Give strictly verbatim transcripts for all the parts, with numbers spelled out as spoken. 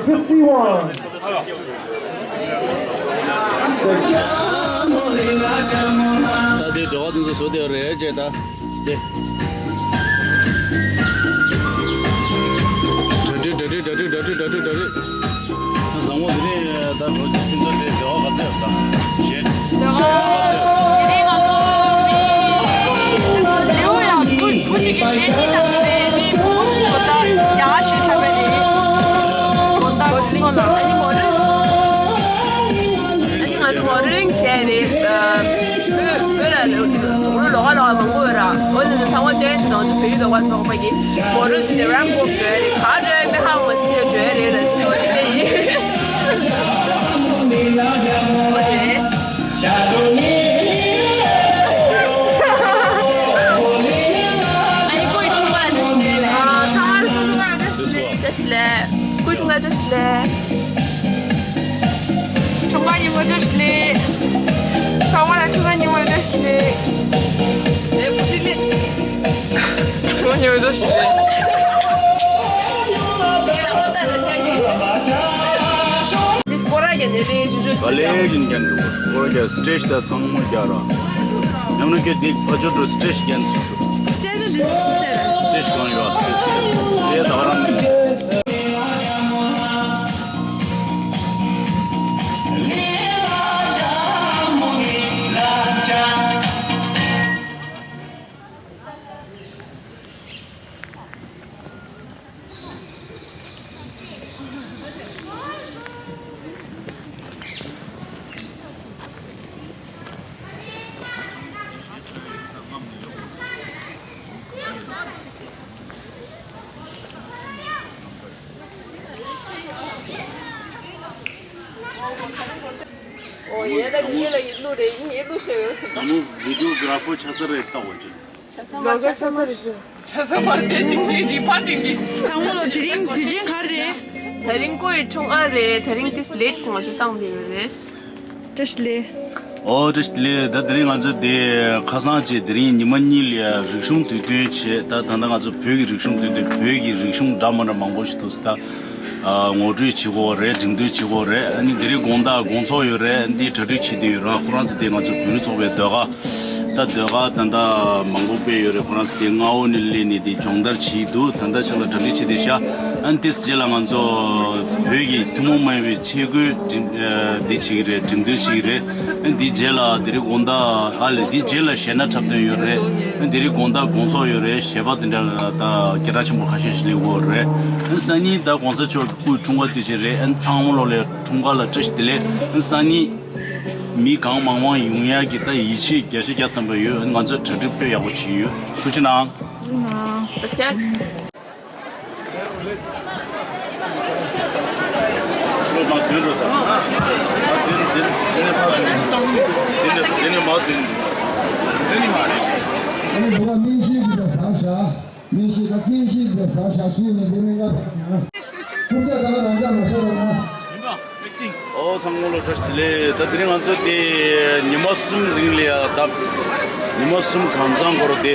fifty-one. ད་དེ་འབྲེལ་བ་དེ་ཚོ་བཟོ་བསྡད་རེད་ཅེས་ད། དེ། གྲ་སྒྲིག་གྲ་སྒྲིག་གྲ་སྒྲིག་གྲ་སྒྲིག་གྲ་སྒྲིག་གྲ་སྒྲིག་བཟང་མོ་དེ་ནས་ད་འགྲོ་ཁྱོད་ཚོ་དེ་འབྲེལ་བ་ག་ཚོད་ཡོད་ད། གཞན། དེ་རིང་ང་ཚོ་མི་ལེའུ་ཡང་བུ་བུ་གཅིག་གིས་གཞས་གཉིས་བཏང་གི་རེད། མི་བུ་བུ་ད་རྒྱ་གར་གཞས་འཁྲབ་པ་རེད། ད་ཁོང་ཚོ་ལ་ཨ་ནི་མོ་རེད། ཨ་ནི་ང་ཚོ་མོ་རེ་རིང་བྱས་རེད། བོད་བོད་ལ་དུག་ལོག་ལོག་མང་པོ་ཡོད་ར། འོ་དེ་ཚོ་ཚང་མ་སྟོན་ཞིག་དང་ཚོ་བོད་ཡིག་ལོག་པ་ཚོགས་པ་གི་མོ་རེ་ཞིག་ནས་རང་གོ་བོད་རེད། ག་འགྲོ་ཡ་མི་ཧ་མ་སི་ནས་འགྲོ་ཡ་རེད་ལ་སི་འོ་དེ་འདྲ་ཡིན། འོ་དེ་རེད། ཨ་ནི་ཁོའི་ཆུང་མ་ལ་བཀྲ་ཤིས་བདེ་ལེགས། ཚང་མ་ལ་བཀྲ་ཤིས་བདེ་ལེགས། བཀྲ་ཤིས་བདེ་ལེགས། ཁོའི་ཆུང་མ་བཀྲ་ཤིས་བདེ་ལེགས། ཆུང་མ་ཉིན་མོ་བཀྲ་ཤིས་བདེ་ལེགས། ཚང་མ་ལ་ཆུང་མ་ཉིན་མོ་བཀྲ་ཤིས་བདེ་ལེགས། ལེ་བུ་ཅི་མིས། ཆུང་མ་ཉིན་མོ་བཀྲ་ཤིས་བདེ་ལེགས། འདི་སྐོར་ར་རྒྱག་ནས་རེད་ཞུ་ཞུ། ག་ལེ་བཞིན་རྒྱག་འདུག་སྐོར་རྒྱག་སི་ཊེ་ཇི་ད་ཚང་མ་རྒྱག་ར། ཡང་ན་ཁྱོད་འདི་ཕ་ཇོ་འགྲོ་སི་ཊེ་ཇི་རྒྱག་འདུག་ཞུ། སི་ཊེ་ཇི་གང་ཡོད་ཨ། སི་ཊེ་ཇི་ད་ག་རང་མིན། ཨོ་ཡ་ད་ངེད་ལ་ཡིད་བླུ་རེད། ཡིད་བླུ་ཤེས་ཡོད། བཟང་མོ་བི་ཌི་ཡོ་གྷི་ར་ཕར་ཆགས་ས་རེད་ལྟ་འོ་ཅིག་ཆ་ས་མ་ཆ་ས་མ་རེད་ཤོད། ཆ་ས་མ་རེད་ཅིག་ཅིག་ཅིག་ཕ་དེང་གི། ཚང་མ་ལོ་དེ་རིང་དུས་ཆེན་ག་རེ་རེད། དེ་རིང་ཀོའི་ཆུང་ཨ་རེད། དེ་རིང་ཅིག་ལེ་ཊི་ང་ཚོ་བཏང་བསྡད་ཡོད་རེད། བཀྲ་ཤིས་བདེ་ལེགས། ཨོ་བཀྲ་ཤིས་བདེ་ལེགས། ད་དེ་རིང་ང་ཚོ་དེ་ཁ་སང་བྱས་དེ་རིང་ཉི་མ་གཉིས་ལ་རིག་གཞུང་དུས་སྟོན་བྱས། ད་ད་ལྟ་ང་ཚོ་བོད་ཀྱི་རིག་གཞུང་དུས་སྟོན། བོད་ཀྱི་རིག་གཞུང་འདྲ་མ་འདྲ་མང་པོ་ཞིག་འདུག་ད་ཨ་ངོ་སྤྲོད་བྱེད་དགོས་རེད། འགྲེམས་སྟོན་བྱེད་དགོས་རེད། ཨ་ནི་དེ་རིང་དགོང་དག་དགོང་ཚོགས་ཡོད་རེད། འདི་གྲ་སྒྲིག་བྱེད་བསྡད་ཡོད་ར། ཁོ་རང་ཚོ་དེ་ང་ཚོ་བོད་རིགས་ཚོགས་པའི་ཟློས་གར། ད་ཟློས་གར་ད་ལྟ་མང་པོ་སྤེལ་ཡོད་རེད། ཁོ་རང་ཚོ་དེ་སྔ་བོ་ནས་སླེབས་ནས་དེ་སྦྱོང་བརྡར་བྱེད་འདུག་ད་ལྟ་ཆ་ལ་གྲ་སྒྲིག་བྱེད་བསྡད་ཤག་ཨ་ནི་དེ་རྗེས་ལ་ང་ཚོ་བོད་ཀྱི་ཐུན་མོང་མ་ཡིན་པའི་ཆས་གོས་འགྲེམས་ཨ་འདི་བྱེད་ཀྱི་རེད། འགྲེམས་སྟོན་བྱེད་ཀྱི་རེད། ཨ་ནི་དེ་རྗེས་ལ་དེ་རིང་དགོང་དག་ཨ་ལས་དེ་རྗེས་ལ་གཞས་སྣ་འཁྲབ་སྟོན་ཡོད་རེད། ཨ་ནི་དེ་རིང་དགོང་དག་དགོང་ཚོགས་ཡོད་རེད། གཞས་པ་དེ་འདྲ་ད་སྐད་གྲགས་ཆེན་པོ་ཁ་ཤས་ཤིག་སླེབས་ཡོད་རེད། ཨ་ནི་སང་ཉིན་ད་གོང་ས་མཆོག་གི་སྐུའི་འཁྲུངས་སྐར་དུས་ཆེན་རེད། ཨ་ནི་ཚང་མ་ལོ་ལ་འཁྲུངས་སྐར་ལ་བཀྲ་ཤིས་བདེ་ལེགས། ཨ་ནི་སང་ཉིན་མི་གང་མང་མང་ཡོང་ཡག་གི་ད་ཡིད་ཆེས་བརྒྱ་ཆ་བརྒྱ་ཐམ་པ་ཡོད། ང་ཚོས་གྲ་སྒྲིག་དཔེ་ཡག་པོ་བྱས་ཡོད། ཐུགས་རྗེ་གནང་། ཐུགས་རྗེ་གནང་། བཀྲ་ཤིས་བདེ་ལེགས། ལོ་མ་དོན་འགྲོ་ས། མ་དོན་དེ་དེ་ནས་ཕར་དོན། དེ་ནས་དེ་ནས་མ་དོན། དེ་ནི་མ་རེད། ཨ་ནི་འདི་ག་སྨན་ཤེས་ཀྱི་ད་ཟ་བཞག་སྨན་ཤེས་ད་སྤྱན་ཤེས་ཀྱི་ད་ཟ་བཞག་སུས་ནས་འདི་ནི་ང་ཕར་ན། ཀུན་ཀྱག་ད་ག་རང་ཅག་མ་ཤོར་རོགས་གནང་། ཨོ་ཚང་མ་ལོ་བཀྲ་ཤིས་བདེ་ལེགས། ད་དེ་རིང་ང་ཚོ་དེ་ཉི་མ་གསུམ་རིང་ལ་ཡ་ད་ཉི་མ་གསུམ་གང་ཚང་སྐོར་དེ་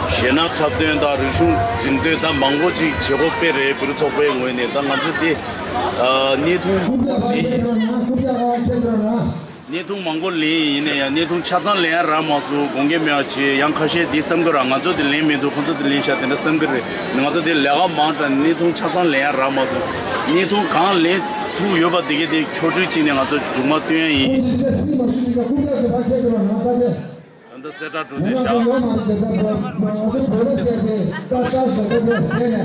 གཞས་སྣ་འཁྲབ་སྟོན་དང་རིག་གཞུང་འགྲེམས་སྟོན་ད་མང་པོ་ཅིག་བྱེད་སྒོ་སྤེལ་རེད། བོད་རིགས་ཚོགས་པའི་ངོས་ནས་ད་ང་ཚོ་དེ་ཨ་བརྙན་ཐུང་ཀུན་ཀྱག་ཁ་ཁྱེར་ན་ཀུན་ཀྱག་ཁ་ཁྱེར་ན། བརྙན་ཐུང་མང་པོ་ལེན་ཡིན་ན་ཡང་བརྙན་ཐུང་ཆ་ཚང་ལེན་ཡ་རག་མ་སོང་། དགོངས་འགལ་མེད་པ་བྱས། ཡང་ཁ་ཤས་འདི་བསམ་གི་ར། ང་ཚོ་འདི་ལེན་མི་འདུག་ཁོ་ཚོ་འདི་ལེན་ཤག་དེ་འདྲ་བསམ་གི་རེད། ང་ཚོ་འདི་ལས་ཀ་མང་དྲགས་བརྙན་ཐུང་ཆ་ཚང་ལེན་ཡ་རག་མ་སོང་། བརྙན་ཐུང་གང་ལེན་ཐུབ་ཡོད་པ་དེ་གས་དེ་ཕྱོགས་སྒྲིག་བྱས་ནས་ང་ཚོ་མཇུག་མ་སྟོན་ཡ་ཡིན། ད་ལྟ་གསལ་བསྒྲགས་འགྲོ་བསྡད་ཤག་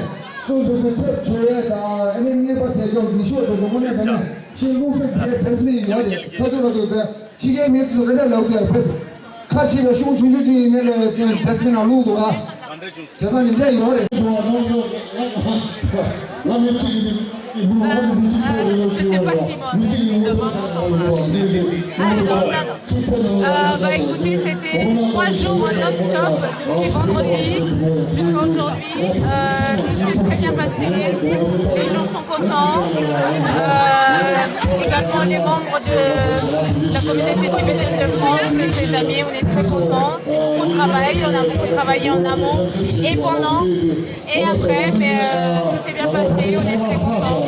སོ་སོ་སོ་ཁྱབ་བྱེད་ཡས་དང་ཨ་ནི་རྔན་པ་ཟས་སྐྱོང་ཉི་ཤུ་བ་དེ་ཚོ་དངོས་གནས་དྲང་གནས་ཤིང་ལུག་ས་དེ་བེད་མི་ཡོད་རེད། ཁ་ཐུག་ལ་ཐུག་པའི་ཕྱི་རྒྱལ་མི་ཚོས་རེ་འདྲ་ལབ་དུས་ཁ་ཆེ་བའི་ཤུགས་ཆུང་ཆུང་ཅིག་ཡིན་ནའི་ལས་བེད་མི་ནང་བླུག་འདུག་ཨ། བྱས་ཙང་ནི་འདྲ་ཡོད་རེད། ང་མི་གཅིག་གི་ངོ་མ་མི་གཅིག་ཚོ་ཡོད་ཞུ་བ་རེད། མི་གཅིག་གི་ངོ་སོ་ཁ་ཁ་ཡོད་པ་འདི་ཞིག་ངོ་མ་རེད། Euh, bah, écoutez, c'était trois jours non-stop, depuis vendredi jusqu'à aujourd'hui. Euh, tout s'est très bien passé. Les gens sont contents. Euh, également les membres de la communauté tibétaine de France, ses amis, on est très contents. C'est beaucoup de travail. On a beaucoup travaillé en amont et pendant et après, mais euh, tout s'est bien passé. On est très contents.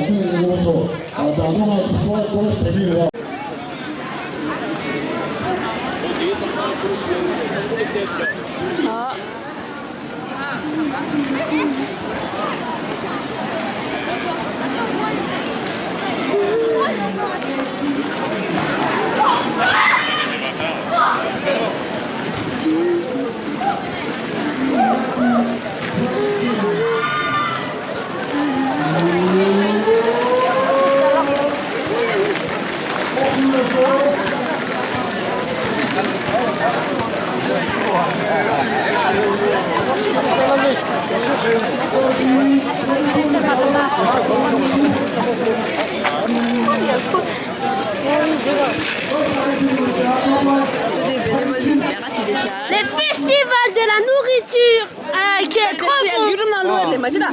Le festival de la nourriture euh, qui est trop bon. ཡུ་རུབ་ནང་ལོགས་ལས་མ་ཤི་ད། ཨ།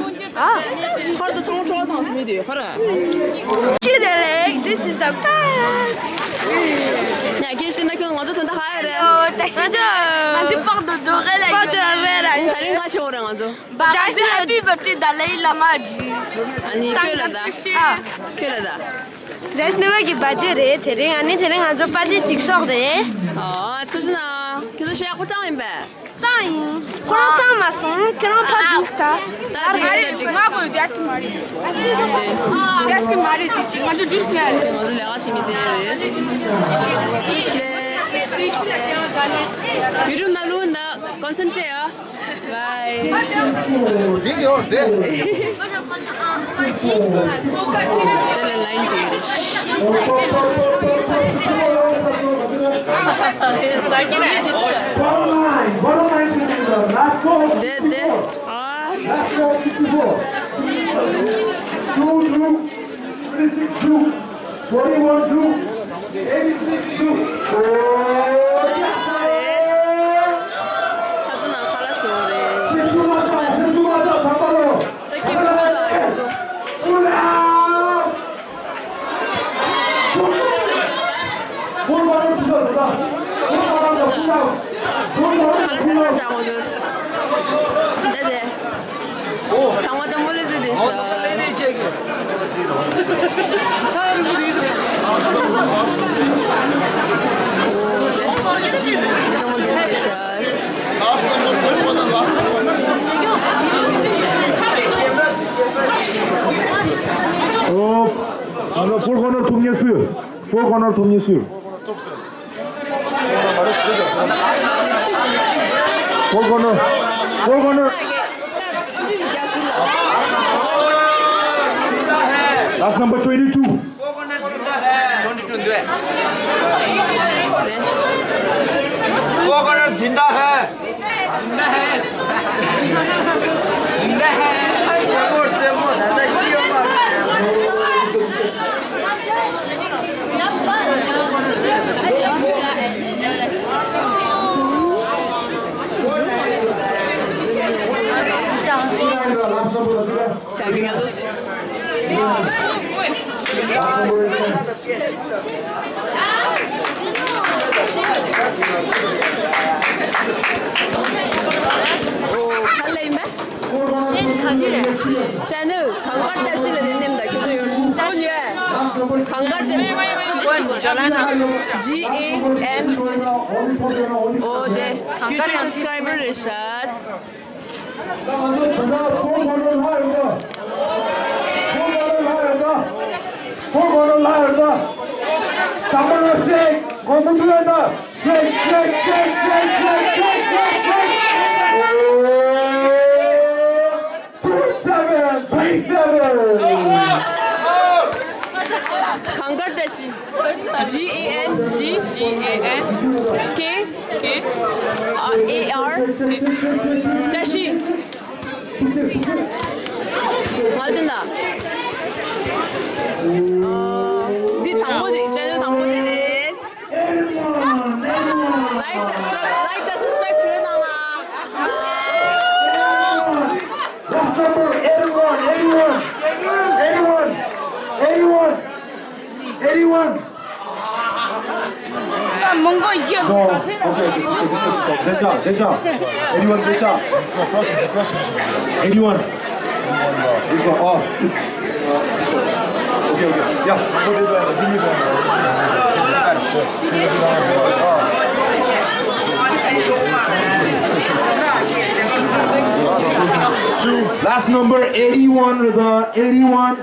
ཧོར་དུ་ཚོང་ཁྲོག་དང་མི་དེ་ཧོར། Chile, this is the best. ཉ་གེ་ཤི་ན་ཁྱོད་ང་ཚོ་ད་ལྟ་ཧ་ཡ་རེད། ང་ཚོ་པག་ཏུ་རྡོ་རེ་ལ་པག་ཏུ་རྡོ་རེ་ལ་ད་རིང་ང་ཤི་འོ་རེད་ང་ཚོ། Happy birthday Dalai Lama ji. ཨ་ནི་ཁྱོད་ལ་ད། ཨ། ཁྱོད་ལ་ད། That's ནི་ང་གི་པ་ཇེ་རེད། དེ་རིང་ཨ་ནི་དེ་རིང་ང་ཚོ་པ་ཇེ་གཅིག་ཤོག་རེད། ཨོ་ཐུགས་རྗེ་གནང་། ཁྱོད་ཚོ་ཤ་ཡག་པོ་བཏང་ཡིན་པས། བཏང་ཡིན། ཁོ་རང་བཏང་མ་སོང་། ཁྱོད་རང་ཕར་འཇུག་ད། ད་འགྲིག་ད་འགྲིག་ང་གོ་ཡོད་ཡ་ཤི་མ་རེད། ཡ་ཤི་མ་རེད་དེ་ཅི་ང་ཚོ་འཇུག་ངེས་རེད། ང་ཚོ་ལས་ཀ་བྱེད་མི་དེ་རེད། ཡུ་ཊུབ་ནང་ལུགས་ན་ཀོན་སེན་ཊྲེ་ཡ། Bye. འདི་ཡོད་དེ། དེ་ལ་ལ་ཡིན་དེ་རེད། དེ་དེ། ཨ། Two, two, three six two, forty-one two, eighty-six two. Oh, yes, sir. ད་དུང་ནང་ཁ་ལ་སོང་རེད། སེམས་ཤུགས་མ་ཆག་སེམས་ཤུགས་མ་ཆག་ཚང་མ་ལོ། ད་ཀྱི་ཀུ་ད་ཀྱི་ཚོ། ཀུ་ར། ཀུ་ར། ཀུ་ར། ཀུ་ར། ཀུ་ར། ཁ་ལ་ས་ས་ཞག་འོ་དུས། དེ་དེ། ཚང་མ་དང་པོ་ལ་ཟེར་དེ་ཤ། ཨོ། ཨ་ནི་ཕོར་ཁོ་ནར་ཐུབ་ཉེ་སུ། ཕོར་ཁོ་ནར་ཐུབ་ཉེ་སུ། Four corner. Four corner. Last number twenty-two. Twenty-two འདུག Four corner जिंदा है। जिंदा है। जिंदा है। སེམས་པ་སེམས་པ་ད་ལྟ་ཤི་ཡོད་མ་རེད། ཨོ། ག་ལ་ཡིན་པས། ཅན་ག་དུས་རེད། ཅན་ནི་གངས་དཀར་བཀྲ་ཤིས་ལ་ནི་ནེམ་ད་ཁྱོད་ཚོ་ཡོད། ཨོ་ཉོས། གངས་དཀར་བཀྲ་ཤིས། G A N། ཨོ་དེ་future subscriber རེད་ཤག Two seven, three seven. གངས་དཀར་བཀྲ་ཤིས། G A N G A N K K A R བཀྲ་ཤིས། ང་དེ་ན། འདི་དང་པོ་དེ་ཅན་ནལ་དང་པོ་དེ་རེད། མང་པོ་ཡོད། No, okay, okay, this one, this one, this one. Anyone, this one? Anyone? This one, oh. Okay, okay. Yeah. Last number, eighty-one, brother. Eighty-one.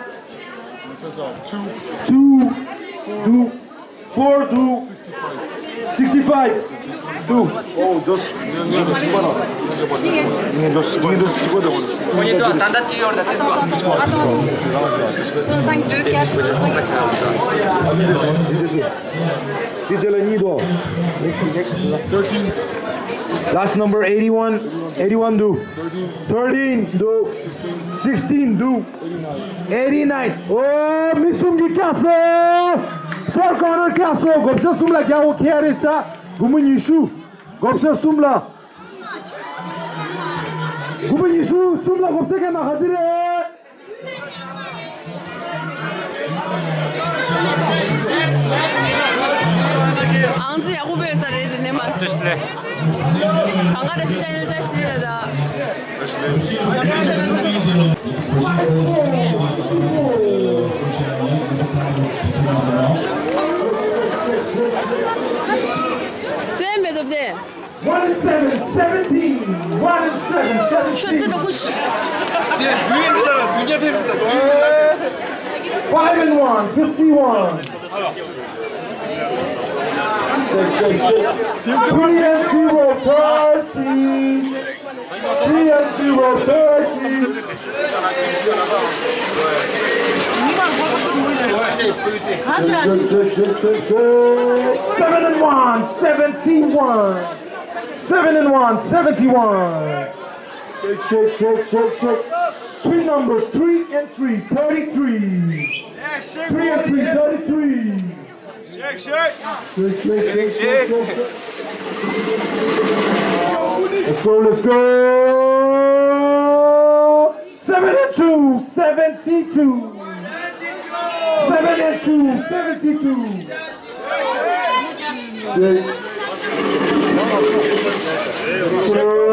Two. Two. Two. Four to sixty-five. Sixty-five. Two. Oh, just. Next, next. Thirteen. Last number eighty-one. Eighty-one to. Thirteen. Thirteen to. Sixteen. Sixteen to. Eighty-nine. ཨོ། མི་གསུམ་གྱིས་བཀག་སོང་། Four corner བཀག་སོང་། བགོ་བཤའ་གསུམ་ལ་རྒྱག་འོ་ཁེ་རེ་ས། སྒོར་མོ་ཉི་ཤུ། བགོ་བཤའ་གསུམ་ལ། སྒོར་མོ་ཉི་ཤུ་གསུམ་ལ་བགོ་བཤའ་བཀག་ན་ག་ཚོད་རེད། ཨང་རྩིས་ཡག་པོ་སྤེལ་ས་རེད་དེ་ནས་མ། བཀྲ་ཤིས་བདེ་ལེགས། གང་ག་བཀྲ་ཤིས་ཆ་ཡིན། བཀྲ་ཤིས་བདེ་ལེགས་ད། བཙན་མེད་འདུག་སྟེ། One and seven, seventeen. One and seven, seventeen. ཤོད་ཙི་ད་ཁུ་ཤི། Five and one, fifty-one. Shake, shake, shake. Three and zero, thirty. Three and zero, thirty. Shake, shake, shake, shake, shake. Seven and one, seventy-one. Seven and one, seventy-one. Shake, shake, shake, shake, shake. Twin number three and three, thirty-three. Three and three, thirty-three. Shake, shake. Shake, shake, shake, shake, shake, shake. Let's go, let's go. Seven and two, seventy-two. Seven and two, seventy-two. Shake.